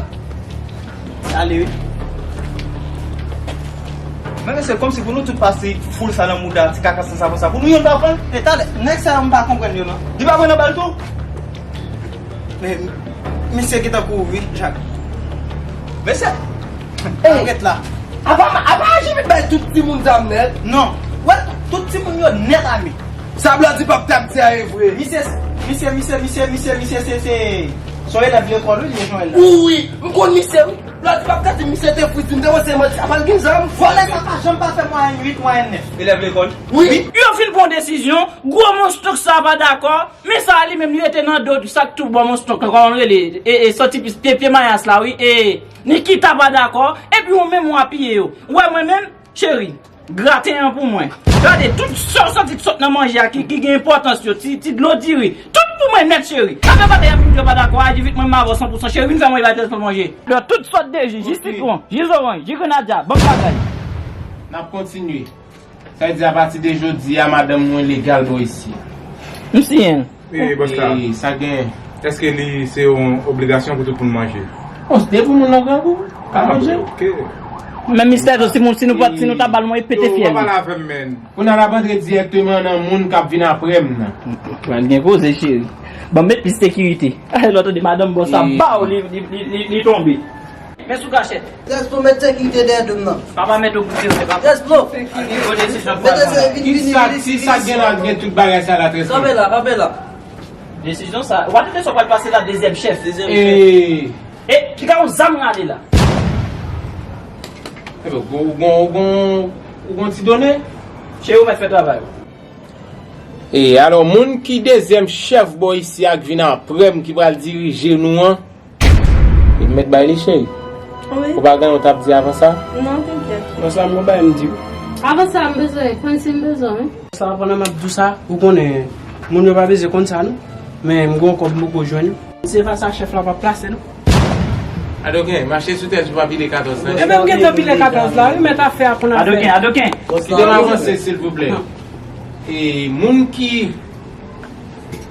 Ale wi. Men mesye, kòmsi pou nou tout pase foul sa nan mouda, ti kaka san sa konsa. Pou nou youn pa pran? E talè, nèg sa yo m pa konprann yo non. Li pa pran nan bal tou? Men, misye gentan kouri wi, Jak. Mesye, arèt la. Apa, apa Aji vin bay tout timoun zam nèt? Non. Wè, tout timoun yo nèt ame. Sa Bloody Pop t ap di a e vre. Misye, misye, misye, se, se, se yon elèv lekòl wi, li ye Joel la. Wi, wi, m konn misye wi. Bloody Pop te di misye te fou, di m te wè se manti, apa l gen zam? Vòlè sa pa janm pa fè mwayèn uit, mwayèn nèf. Elèv lekòl? Wi. Yo fin pran desizyon, gwo monstonk sa pa dakò, men sa li menm li rete nan do sa k tou bò monstonk lan, kòman l rele, e, e, sòti pye, pye mayas la wi, e, Nikita pa dakò, epi ou menm w apiye yo. Ou wè mwen menm, cheri, graten an pou mwen. Gade, tout sa w santi k sot nan manje a ki, ki gen enpòtans yo, ti, ti dlo diri, tout pou mwen nèt, cheri. Afè batay ap vin di yo pa dakò, Aji vit mwen m avè w san pou san, cheri, vin fè mwen batay pou manje. Lè tout sòt de ji, ji sitwon, ji zoranj, ji grenadya, banm bagay. N ap kontinye. Sa vle di apati de jodi a, madanm mwen legal bò isi a. M siyen l. E bòs la, e sa gen, èske li se yon obligasyon pou tout moun manje? Bon, se depi moun nan grangou, ka manje. Ok. Men mistè, si moun, si nou pa, si nou ta ba l mwen, pete fyèl. Yo pa pale avè m, men. Kounye a n ap antre dirèkteman nan moun k ap vin apre m nan. Pral gen koze, cheri. Ban m met plis sekirite. Lè w tande madanm bòs la, baw, li, li, li, li, li tonbe. Men sou kachèt. Trèzplo, met sekirite dèyè do m nan. Papa, met ou pou tire, papa. Trèzplo. Mete se vin, vin, vin isit. Kisa, kisa gen la, gen tout bagay sa la, Trèzplo? Kanpe la, kanpe la. Desizyon sa, w ap tande sa w pral pase la, dezyèm chèf. Dezyèm chèf. E ki ka yon zam rale la? Enben, ou gon, ou gon, ou gon ti done? Cheri, ou mèt fè travay ou. E alò, moun ki dezyèm chèf bò isi a k vin apre m, ki pral dirije nou an, li mèt bay li, cheri. Wi. Ou pa gen yon t ap di avan sa? Non, tenkèt. Bon, sa m gon bagay m di w. Avan sa, m bezwen, konn si m bezwen, wi. Sa, pandan m ap di w sa, ou konnen, moun yo pa bezwen konn sa, non. Men m gon kòb m poko jwenn. Se pa sa chèf la p ap plase, non. Adoken, mache sou tèt ou pa pile katòz la. Ebyen, m gentan pile katòz la, wi, mèt afè a pou n ap fè. Adoken, Adoken. Kite m avanse, silvouplè. E moun ki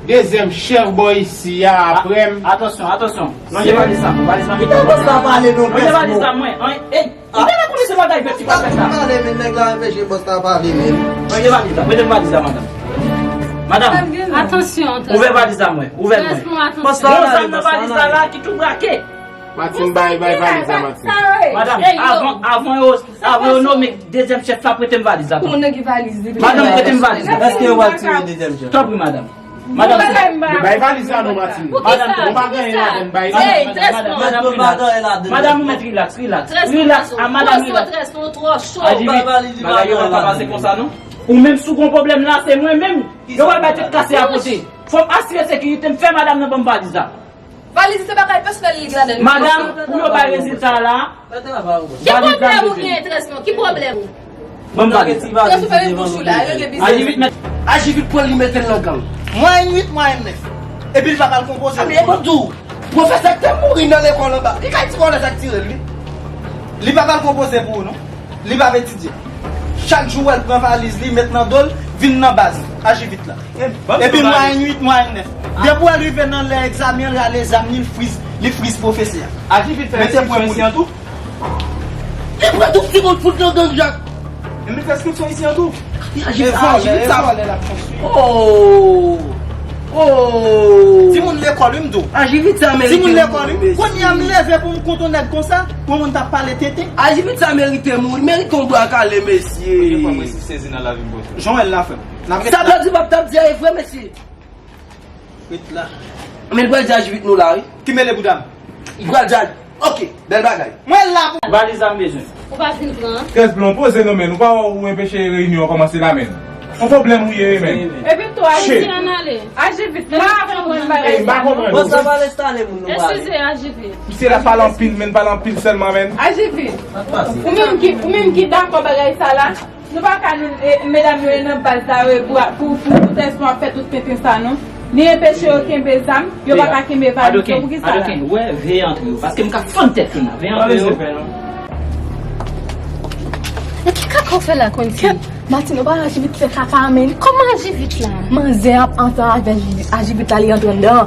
dezyèm chèf bò isi a, apre m. Atansyon, atansyon. Lonje valiz la, valiz la. Kite bòs la pale, non. Lonje valiz la, mwen. An, ey, kite la konnen se bagay vèt ki pral fèt la. Pale, men nèg la anpeche bòs la pale, men. Lonje valiz la, mete valiz la, madanm. Madanm. Atansyon, atansyon. Ouvè valiz la, mwen. Ouvè l, mwen. Bòs la, gon zam nan valiz la, la, ki tou brake. Martine, bay, bay valiz la, Martine. Madanm, avan, avan yo, avan yo nome dezyèm chèf la, prete m valiz la. Madanm, prete m valiz la. Èske yo pral tire dezyèm chèf? Tanpri, madanm. Madanm, bay valiz la non, Martine. Madanm, nou pa gen anyen ladann, bay li. Madanm, madanm, madanm, ou mèt relax, relax. Relax, a madanm, relax. Aji vit, bagay yo pa pase konsa non. Ou menm si w gon pwoblèm la, se mwen menm. Yo pral bay tèt kase a pote. Fò m asire sekirite m, fè madanm nan ban m valiz la. Valiz se bagay pèsonèl li gen ladan l. Madanm, pou yo bay rezilta la. Ki pwoblèm ou gen, Trèzplo? Ki pwoblèm ou? Ban m valiz. Trèzplo, fèmen bouch ou la, yo gen biznis. Aji vit, mèt. Aji vit, pran li mete l nan gang. Mwayèn uit, mwayèn nèf. Epi li pa pral konpoze. A, men e bon di w, pwofesè k te mouri nan lekòl anba, li ka di kòlè sa k tire l, wi. Li pa pral konpoze pou ou, non. Li p ap etidye. Chak jou w wè l pran valiz li, met nan do l, vin nan baz. Aji vit la. Epi mwayèn uit, mwayèn nèf. Depi w wè l rive nan lè egzamen an, l rale zam li, l friz, li friz pwofesè a. Aji vit fè enskripsyon isi an tou? Li pran tout ti moun fout nan gang Jak. Li fè enskripsyon isi an tou? Aji vit sa, aji vit sa. Oh! Oh! Timoun lekòl, wi, m di w. Aji vit sa, men timoun lekòl, wi. Kounye a m leve pou m kontre yon nèg konsa, pou yon moun t ap pale tenten. Aji vit sa merite mouri, merite yon bwa kale, mesye. Premye fwa mwen sezi nan lavi m konsa. Jan w wè l la, frè m. Sa Blòdi Bòb t ap di a e vre, mesye. Ret la. Men l pral di Aji vit nou la, wi. Ki mele bouda m? Li pral di Aji. Ok, bèl bagay. Mwen la pou. Valiz la m bezwen. Ou pa fin pran. Kèz blan poze non, men nou pa wè ou anpeche reyinyon an kòmanse la, men. Yon pwoblèm ou ye, men. Epi tou, Aji vit. Aji vit, pa konprann bagay sa non. Bòs la pral enstale moun nou pale. Eskize, Aji vit. Misye la pale anpil, men pale anpil sèlman, men. Aji vit. Ou menm ki, ou menm ki dakò bagay sa la. Nou pa ka nou, e, medam yo e nan baz la, e, pou, pou, pou, pou tèz nou ap fè tout tenten sa, non. Li enpeche yo kenbe zam, yo pa ka kenbe valiz yo. Pou ki sa la? Adoken, wè, veye antre yo, paske m ka fann tèt moun nan. Veye antre yo. E ki kaka w fè la, konn si? Kèt, Martine, ou pa Aji vit fè kaka, men. Kòman Aji vit la? Manzè ap antre avè Aji vit la, li antre anndan.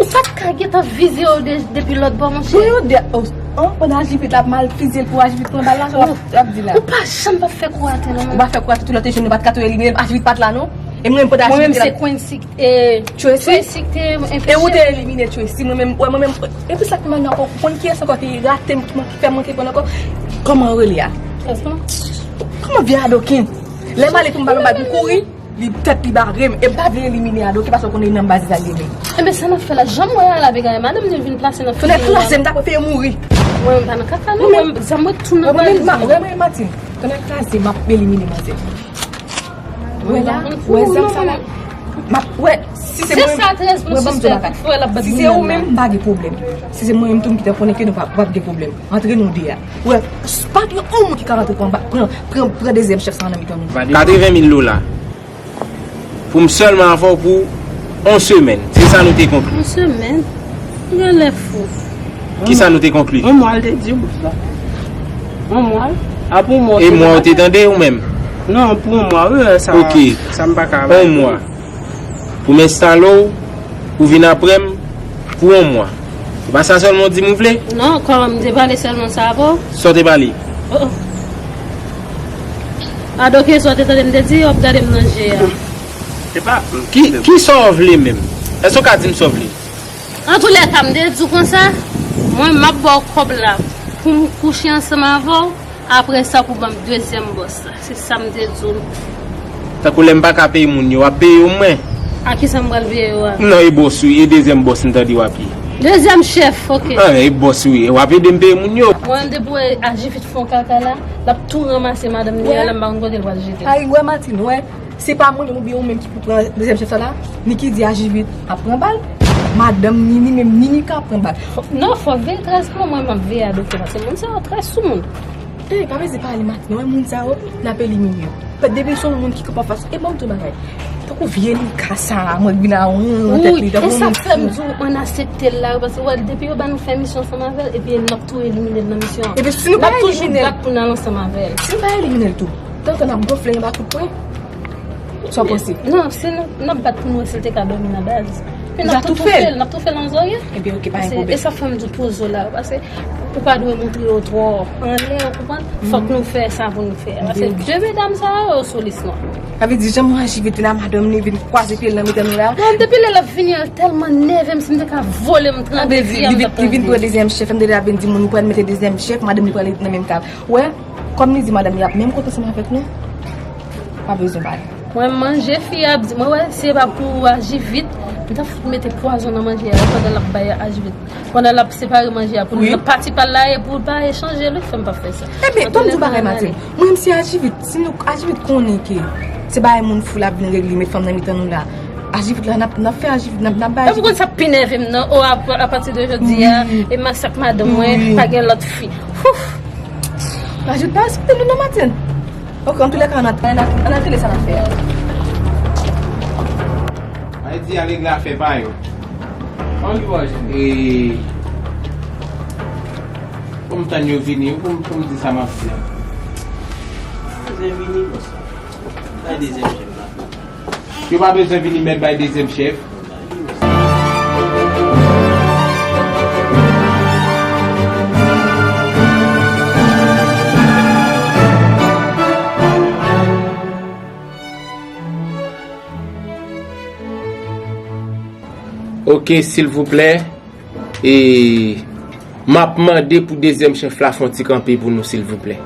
Ou pa t ka gentan vize yo de-, depi lòt bò, monchè? Bon, yo de, oh, oh, pandan Aji vit la ap mal fize l pou Aji vit pran bal la, sa w ap, w ap di la? Ou pa janm p ap fè kou atè, non. Ou pa fè kou atè, tout lòt te jwenn nou pa t ka tou elimine l, Aji vit pa t la, non. E mwen menm pandan Aji vit la. Mwen menm se Quincy, e, Tracy. Tracy ki te enpeche. E ou te elimine Tracy, mwen menm, wè, mwen menm, e pou sa k pi mal nan ankò, ou konn kiyès ankò ki rate m, ki man-, ki fè m manke pran ankò? Kòman yo rele a? Trèzplo. Kòman vye Adoken? Lè m ale pou m ba l yon bal pou kouri. Li tèt li bare m, e m pa vle elimine Adoken paske w konnen nan baz li sa l ye menm. Enben sa n ap fè la, jan m wè a la, bagay madanm li vin plase nan figi nou. Fenèt kraze m, ta prefere mouri. Mwen m pa nan kaka non, mwen zam mwen tou nan valiz mwen. Wè mwen Martine, fenèt kraze m ap elimine manzè. Wè la, wè zam sa la. M ap, wè, si se mwen menm, wè ban m di w bagay. Si se ou menm, m pa gen pwoblèm. Si se mwen menm tou m kite konnen ke nou pa, pa gen pwoblèm. Antre nou de a. Wè, pa gen yon moun ki ka rantre pran, pran, pran, pran dezyèm chèf sa nan mitan nou. Katreven mil dola. Pou m sèlman avè w pou yon semèn. Se sa nou te konkli. Yon semèn? Ou genlè fou. Kisa nou te konkli? Yon mwa l te di w. Yon mwa? A pou yon mwa. E mwa ou te tande ou menm? Non, pou yon mwa, wi, sa, sa m pa ka bay. Ok. Yon mwa. Pou m enstale w, pou w vin apre m, pou yon mwa. Se pa sa sèlman w di m ou vle? Non, kòman m te pale sèlman sa avè w? Sa w te pale? Oh, oh. Adoke sa w te tande m te di, w ap gade m nan je a. Se pa. Ki, ki sa w vle menm? Èske w ka di m sa w vle? Antoulèka, m te di w konsa, mwen, m ap ba w kòb la pou m kouche ansanm avè w, apre sa, pou ban m dezyèm bòs la. Se sa m te di w. Tankou lè m pa ka peye moun yo, w ap peye yo mwen. A kisa m pral peye yo a? Non, e bòs ou ye, e dezyèm bòs m tande w ap ye. Dezyèm chèf, ok. Ah, e bòs ou ye, w ap ede m peye moun yo. Mwen, depi w wè Ajivit fè yon kaka la, l ap tou ranmase madanm li a, lè m pa konn kote l pral jete l. Ay, wè Martine, wè. Se pa mwen menm oubyen ou menm ki pou pran dezyèm chèf sa la? Niki di Ajivit ap pran bal. Madanm Nini menm, Nini ka ap pran bal. Fò, non, fò veye trè sou mwen, mwen m ap veye Adoke, paske moun sa yo trè sou moun. Ey, pa bezwen pale Martine, wè moun sa yo, n ap elimine yo. Pèt depi se yon moun ki kanpe anfas, e ban m di yon bagay. Tankou vye Nika sa, mwen vin a yon tèt li, tankou yon moun fou. Wi, e sa k fè m di w ann asepte l la, paske wè, depi yo ba nou fè misyon ansanm avè l, epi n ap tou elimine l nan misyon an. Epi si nou pa elimine l, n ap toujou bat pou n al ansanm avè l. Si nou pa elimine l tou, tankou n ap gonfle anba kout pwen. Sa w panse? Non, si nou, n ap bat pou n wè si l te ka dòmi nan baz. Men n ap tou toufe l, n ap toufe l nan zòrye. Ebyen, ok, pa gen pwoblèm. E sa fè m di w poze w la, paske ou pa dwe montre yo twò anlè, ou konprann? Fòk nou fè sa pou nou fè. Paske de medam sa yo, yo sou lis nwa. Sa vle di, jan mwen Ajivit vin a madanm li, vin kwaze pye l nan mitan nou la. Bon, depi lè l ap vini an, l tèlman nève m, si m te ka vole, m tranble fi a, m t ap tranble. Li vin pran dezyèm chèf, m te deja vin di moun, li pral mete dezyèm chèf, madanm li pral nan menm kay. Wè, kòm li di madanm li ap menm kontan ansanm avèk nou, pa bezwen pale. Mwen manje fi a ap di, mwen wè, si se pa pou Ajivit, m ta fout mete pwazon nan manje a, pandan l ap bay Ajivit. Pandan l ap separe manje a pou li nan pati pa l la, e pou l pa echanje l, wi, fè m pa fè sa. Ebyen, tann di w bagay Martine. Mwen menm si Ajivit, si nou, Ajivit konnen ke se bagay moun fou l ap vin regle, met fanm nan mitan nou la. Ajivit la, n ap, n ap fè Ajivit, n ap, n ap bay Ajivit. E pou konn sa ap pi nève m nan, o, a, apati de jodi a, e masak madanm mwen, pa gen lòt fi. Ouf! Ajivit pa respekte nou non, Martine. Ok, antoulèka, ann al, ann al, ann al regle sa n ap fè a. Ayiti a regle afè pa yo. Ann li waje. E, pou m tann yo vini, pou m, pou m di sa m ap di a. Yo pa bezwen vini, bòs. Bay dezyèm chèf la. Yo pa bezwen vini, mèt bay dezyèm chèf. Ok, silvouplè. E m ap mande pou dezyèm chèf la fè yon ti kanpe pou nou, silvouplè.